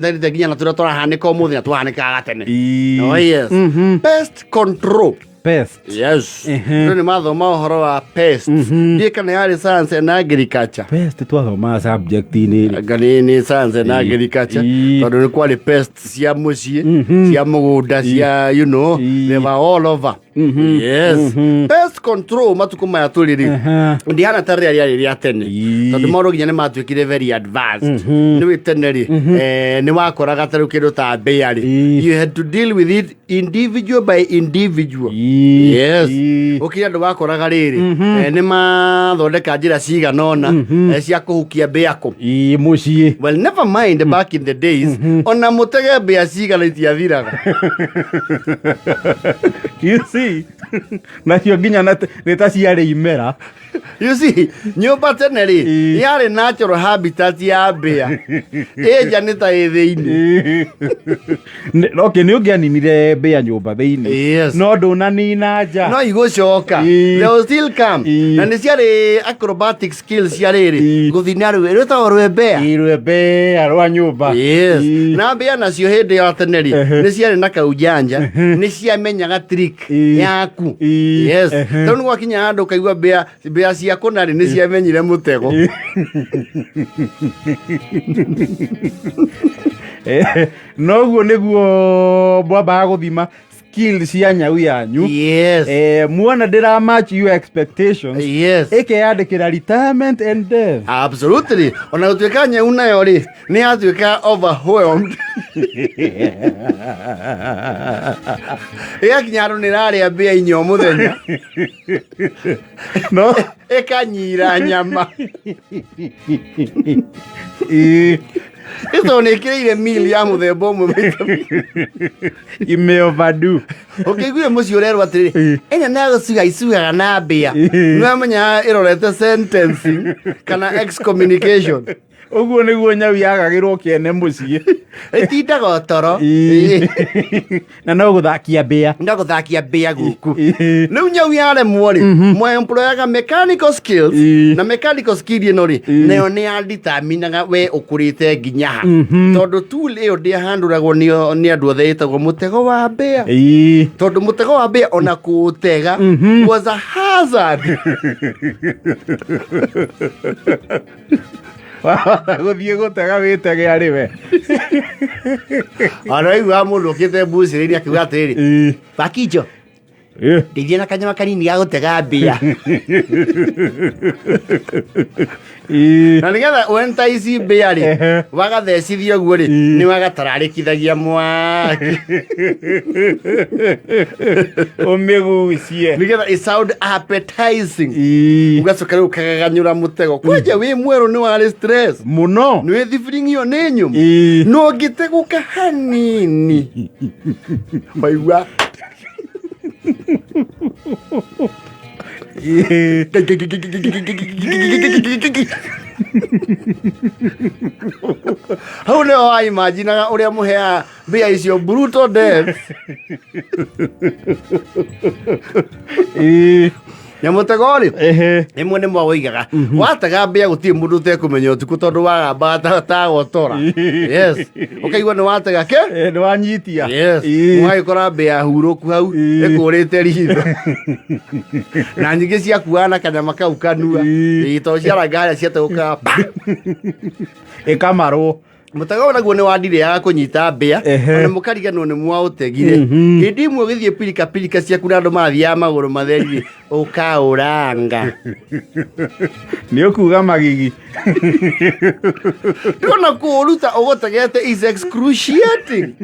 Therite nginya na tũrĩa tũrahanĩka ũmũthĩ na twahanĩkaga tene. Ii. Oh, yes. Pest control. Pest. Yes. Ehe. Rĩu nĩ mathoma ũhoro wa pest. Ndiĩ kana yarĩ science and agriculture. Pest twathomaga subject-inĩ ĩrĩ. Anga nĩ science and agriculture. Ii. Tondũ nĩ kwarĩ pest cia mũciĩ, cia mũgũnda, cia you know, Ii. they were all over. Yes. Pest control matukũ maya tũrĩ rĩ. Aha. Ndihana ta rĩrĩa rĩarĩ rĩa tene. Ii. Tondũ maũndũ nginya nĩ matuĩkire very advanced. Nĩ wĩ tene rĩ, nĩ wakoraga ta rĩu kĩndũ ta mbĩa rĩ. Ii. You had to deal with it individual by individual. Ii. Yes. Ii. Ũkĩrĩ andũ wakoraga rĩrĩ, nĩ mathondeka njĩra cigana ũna cia kũhukia mbĩa kũ. Ii, mũciĩ. Well, never mind back in the days, ona mũtege mbĩa cigana itiathiraga. You see? Nacio nginya nĩ ta ciarĩ imera. You see, nyũmba tene rĩ, Ii. yarĩ natural habitat ya mbĩa. Ĩ nja nĩ ta ĩ thĩinĩ. Okay, nĩ ũngĩaninire mbĩa nyũmba thĩinĩ. Yes. No ndũnanina nja. No igũcoka. Ii. They will still come. Ii. Na nĩ ciarĩ acrobatic skills cia rĩrĩ. Ii. Gũthiĩ na rwĩ, rwĩtagwo rwembea. Ii, rwembea rwa nyũmba. Yes. Ii. Na mbĩa nacio hĩndĩ ya tene rĩ, Ehe. nĩ ciarĩ na kaujanja, nĩ ciamenyaga trick Ii. yaku. Ii. Yes. Ehe. Tondũ nĩ gwakinya handũ ũkaigua mbĩa mbĩa cia kũna rĩ, nĩ ciamenyire mũtego. Noguo nĩguo mwambaga gũthima skill cia nyau yanyu. Yes. Muona ndĩra match your expectations. Yes. Ĩkeyandĩkĩra retirement and death. Absolutely. Ona gũtuĩka nyau nayo rĩ, nĩ yatuĩka overwhelmed. Ĩgakinya handũ nĩ ĩrarĩa mbĩa inya o mũthenya. No. Ĩkanyira nyama. Ii. Ĩtondũ nĩ ĩkĩrĩire meal ya mũthemba ũmwe maita maingĩ. Ime overdo. Ũkĩiguire mũciĩ ũrerwo atĩrĩrĩ, Ii. ĩno nĩ gũcuga icugaga na mbĩa. Ii. Nĩ wamenya ĩrorete sentencing kana excommunication. Ũguo nĩguo nyau yagagĩrwo kĩene mũciĩ. Ĩtindaga o toro. Ii. Na no gũthakia mbĩa. No gũthakia mbĩa gũkũ. Ii. Rĩu nyau yaremwo rĩ, mwemployaga mechanical skills Ii. na mechanical skill ĩno rĩ, nayo nĩ yaditaminaga we ũkũrĩte nginya ha. Tondũ tool ĩyo ndĩahandũragwo nĩ andũ othe ĩtagwo mũtego wa mbĩa. Ii. Tondũ mũtego wa mbĩa ona kũũtega was a hazard. Wahota gũthiĩ gũtega wĩtege arĩ we. Ona waiguaga mũndũ ũkĩte mbucĩrĩ-inĩ akiuga atĩrĩrĩ, Ii. Bakinjo, ndeithia na kanyama kanini ga gũtega mbĩa. Ii. Na nĩgetha wenta ici mbĩa rĩ, Ehe. wagathecithia ũguo rĩ, Ii. nĩ wagatararĩkithagia mwaki. Ũmĩgucie. Nĩgetha ĩ sound appetizing. Ii. Ũgacoka rĩu ũkagaganyũra mũtego. Kwanja wĩ mwerũ nĩ warĩ stress. Mũno. Nĩ wĩ thibiring'io nĩ nyũmũ. Ii. No ũngĩtegũka hanini. Waigua Ii. Hau nĩho waimaginaga ũrĩa mũheaga mbĩa icio brutal death. Ii. Na mũtego rĩ, Ehe. rĩmwe nĩ mwawoigaga watega mbĩa gũtirĩ mũndũ ũtekũmenya ũtukũ tondũ wagamba tagotora. Yes. Ũkaigua nĩ watega ke? Nĩ wanyitia. Yes. Ii. Ũgagĩkora mbĩa hurũku hau Ii. ĩkũrĩte ritho. Na nyingĩ ciakuaga na kanyama kau kanua. Ii. Ii, tondũ ciaranga harĩa ciategũkaga pa. Ĩkamarwo. Mũtego ũyũ naguo nĩ wandirĩaga kũnyita mbĩa. Ehe. Ona mũkariganĩrwo nĩ mwaũtegire. Hĩndĩ ĩmwe ũgĩthiĩ pirika pirika ciaku na andũ marathiaga magũrũ matheri ũkaũranga. Nĩ ũkuga magigi. Ndĩrona kũũruta ũgũtegete is excruciating.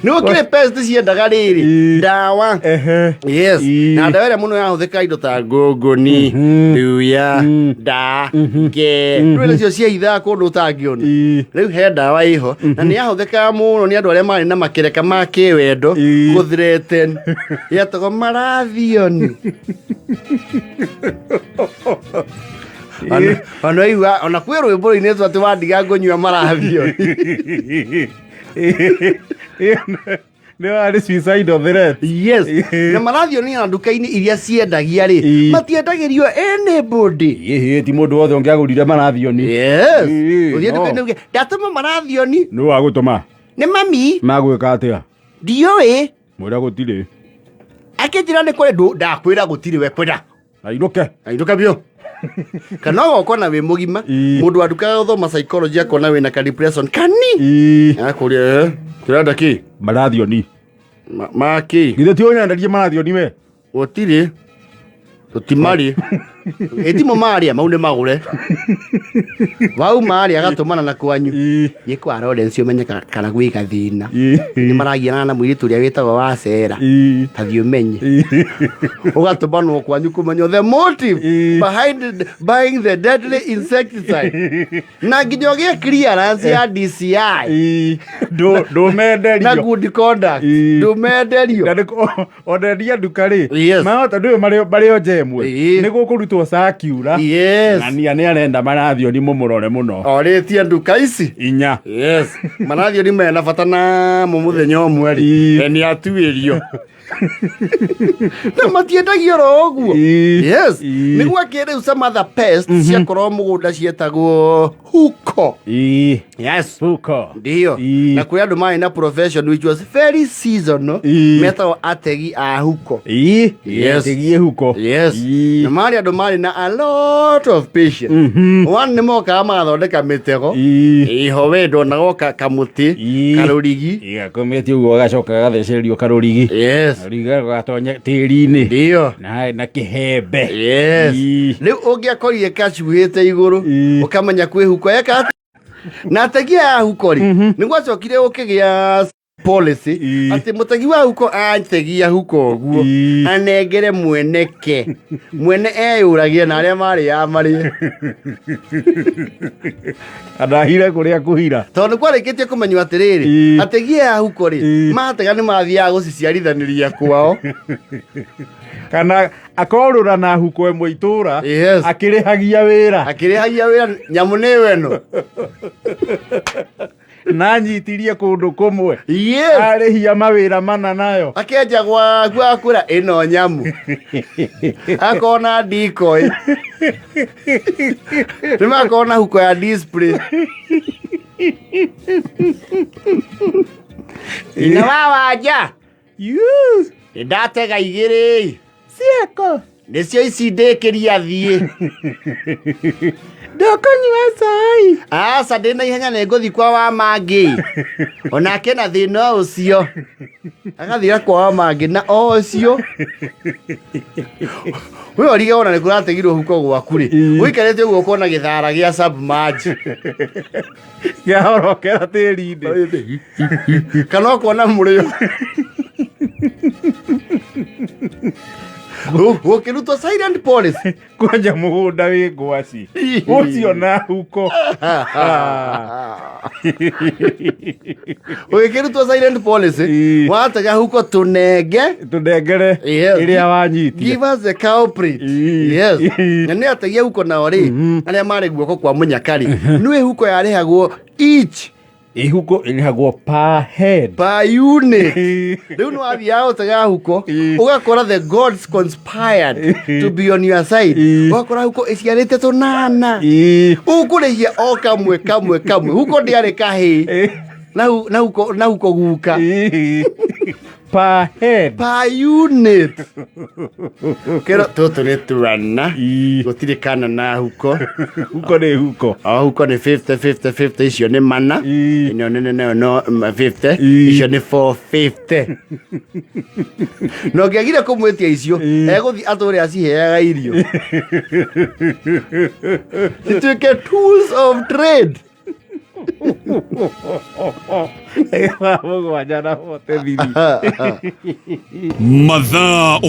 Nĩ gũkĩrĩ pest ciendaga rĩrĩ Ii. ndawa. Ehe. Yes. Ii. Na ndawa ĩrĩa mũno yahũthĩka indo ta ngũngũni, thuya, nda, nge. Rĩu nacio ciaithaga kũndũ ũtangĩona. Ii. Rĩu he ndawa ĩho na nĩ yahũthĩkaga mũno nĩ andũ arĩa marĩ na makereka ma kĩwendo Ii. gũthireten yetagwo marathioni. Ona waigua ona kwĩ rwĩmbo rũinĩtwo atĩ wandiga ngũnyua marathioni. Nĩ warĩ suicidal threat. Yes, na marathioni na nduka-inĩ iria ciendagia rĩ, matiendagĩrio anybody. Ĩhĩ, ti mũndũ wothe ũngĩagũrire marathioni. Yes. Ĩĩ, Ũthiĩ no. nduka-inĩ uge ndatũma marathioni. Nĩ wagũtũma? Nĩ mami. Magwĩka atĩa? Ndiũĩ. Mwĩra gũtirĩ. Akĩnjĩra nĩ kũrĩ ndũ ndakwĩra gũtirĩ, we kwĩra. Ainũke. Ainũka biũ. Kana ũgokona wĩ mũgima, mũndũ wa nduka gũthoma psychology akona wĩna ka depression kani, akũria, "Eh, kĩrenda kĩ?" Marathioni. Makĩ? Githĩ ti ũnyenderie marathioni we? Gũtirĩ, tũtimarĩ, ĩtimo marĩa mau nĩ magũre wau marĩa agatũmana na kwanyu. Thiĩ kwa Lawrence ũmenye kana gwĩ gathĩna, nĩ maragiana na mũirĩtu ũrĩa wĩtagwo wa Cera. Tathiĩ ũmenye. Ũgatũmanwo kwanyu kũmenya the motive behind buying the deadly insecticide, na nginya ũgĩe clearance ya DCI na Ndũmenderio. Good conduct. Ndũmenderio. Na onendia nduka rĩ, mahota ndũĩ marĩ o nja ĩmwe, nĩ gũkũrutwo sakiura. Na nia nĩ arenda marathioni, mũmũrore mũno. Orĩtie nduka ici inya. Yes, marathioni mena bata namo mũthenya ũmwe rĩ, nĩ atuĩrio na matiendagio oro ũguo. Yes. Nĩguo akĩrĩu some other pest ciakorwo mũgũnda cietagwo huko. Yes. Huko. Ndio. Na kwĩ andũ marĩ na profession which was very seasonal, metagwo ategi a huko. Yes. Tegie huko. Yes. Na marĩ andũ marĩ na a lot of patience. One, nĩ mokaga magathondeka mĩtego. Iho we ndonaga kamũtĩ, karũrigi. Igakometie ũguo, gacoka gagathecererio karũrigi. Karũrigi gatonya tĩri-inĩ. Na kĩhembe. Rĩu ũngĩakorire kacuhĩte igũrũ, ũkamenya kwĩ huko eka atĩa. Na ategi aya a huko rĩ, nĩ gwacokire gũkĩgĩa policy atĩ mũtegi wa huko ategia huko ũguo, anengere mweneke, mwene eyũragie na arĩa marĩaga marĩe. Andahire kũrĩa kũhira. Tondũ nĩ kwarĩkĩtie kũmenywo atĩrĩrĩ, ategi aya a huko rĩ, matega nĩ mathiaga gũciciarithanĩria kwao. Kana akorũra na huko ĩmwe itũra, akĩrĩhagia wĩra. Akĩrĩhagia wĩra, nyamũ nĩ weno. Na anyitirie kũndũ kũmwe. Arĩhia mawĩra mana nayo. Akenja gwaku akwĩra ĩno nyamũ, akona decoy, nĩ makona huko ya display. Ina wa wanja nĩ ndatega igĩrĩ. Cieko. Nĩcio ici ndĩkĩria thiĩ. Ndũkũnyua cai? Aca, ndĩ na ihenya, nĩ ngũthi kwa wa mangĩ, onake na thĩna ũcio agathira kwa wa mangĩ na o ũcio we ũrige wona nĩ kũrategirwo huko gwaku rĩ, ũikarĩte ũguo ũkona gĩthara gĩa submerge. Kĩahorokera tĩri-inĩ. Kana ũkona mũrĩo gũkĩrutwo silent policy. Kwanja mũgũnda wĩ ngwaci ũcio na huko. Ũgĩkĩrutwo silent policy, watega huko tũnenge. Tũnengere. Ĩrĩa wanyitia. Give us the culprit. Yes. Na nĩ ategia huko nao rĩ, arĩa marĩ guoko kwa mũnyaka rĩ, nĩwe huko yarĩhagwo each. Ihuko ĩrĩhagwo per head. Per unit. Rĩu nĩ wathiaga gũtega huko, ũgakora the gods conspired to be on your side, ũgakora huko ĩciarĩte tũnana, ũkũrĩhia o kamwe kamwe kamwe. Huko ndĩarĩ kahĩĩ na huko guka. Per head. Per unit. Kĩro tũtũ nĩ tuana. Gũtirĩ kana na huko. Huko nĩ huko. O huko nĩ 50 50 50, icio nĩ mana. Ĩno nene nayo no 50. Icio nĩ 450, na ũngĩagire kũmwĩtia icio, egũthiĩ atũre aciheaga irio cituĩke tools of trade. 7:43. Mathaa.